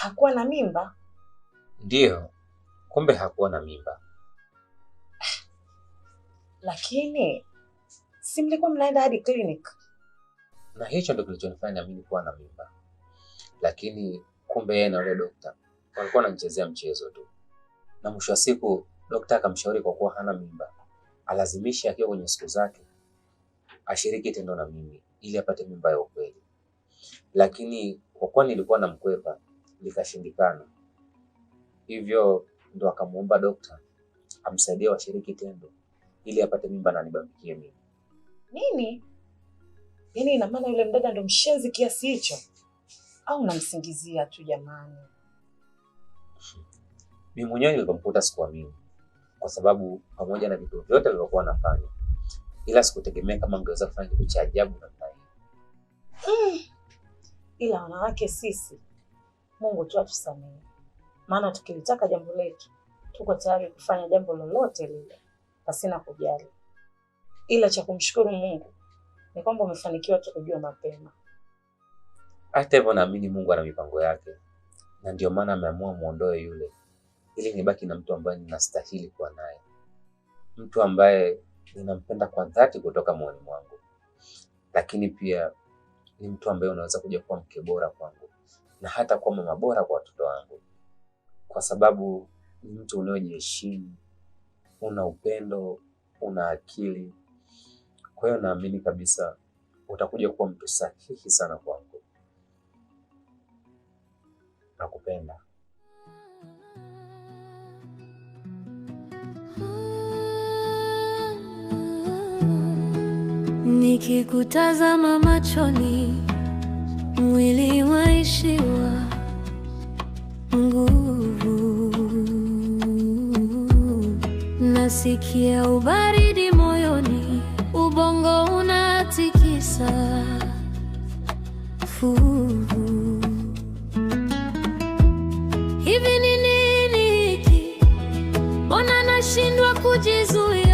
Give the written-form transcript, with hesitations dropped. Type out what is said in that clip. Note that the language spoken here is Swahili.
Hakuwa na mimba? Ndiyo, kumbe hakuwa na mimba. Lakini si mlikuwa mnaenda hadi clinic? Na hicho ndio kilichonifanya niamini kuwa na mimba. Lakini kumbe yeye na yule dokta walikuwa wananichezea mchezo tu. Na mwisho wa siku dokta akamshauri kwa kuwa hana mimba, alazimishe akiwa kwenye siku zake ashiriki tendo na mimi ili apate mimba ya ukweli. Lakini kwa kuwa nilikuwa namkwepa, likashindikana. Hivyo ndo akamuomba dokta amsaidie washiriki tendo ili apate mimba na anibambikie mimi. Nini? Yaani ina maana yule mdada ndo mshenzi kiasi hicho? Au unamsingizia tu jamani? Mimi mwenyewe nilipomkuta sikuamini, kwa sababu pamoja na vitu vyote nilivyokuwa nafanya, ila sikutegemea kama angeweza kufanya kitu cha ajabu namna hiyo. Ila wanawake sisi, Mungu tu atusamehe. Maana tukilitaka jambo letu, tuko tayari kufanya jambo lolote lile pasina kujali. Ila cha kumshukuru Mungu ni kwamba umefanikiwa tu kujua mapema. Hata hivyo naamini Mungu ana mipango yake, na ndio maana ameamua muondoe yule ili nibaki na mtu ambaye ninastahili kuwa naye, mtu ambaye ninampenda kwa dhati kutoka moyoni mwangu, lakini pia ni mtu ambaye unaweza kuja kuwa mke bora kwangu na hata kuwa mama bora kwa watoto wangu, kwa sababu ni mtu unayejiheshimu, una upendo, una akili. Kwa hiyo naamini kabisa utakuja kuwa mtu sahihi sana kwangu. Nakupenda. Nikikutazama machoni, mwili waishiwa nguvu, nasikia ubaridi moyoni, ubongo unatikisa fuvu. Hivi ni nini hiki? Mbona nashindwa kujizuia?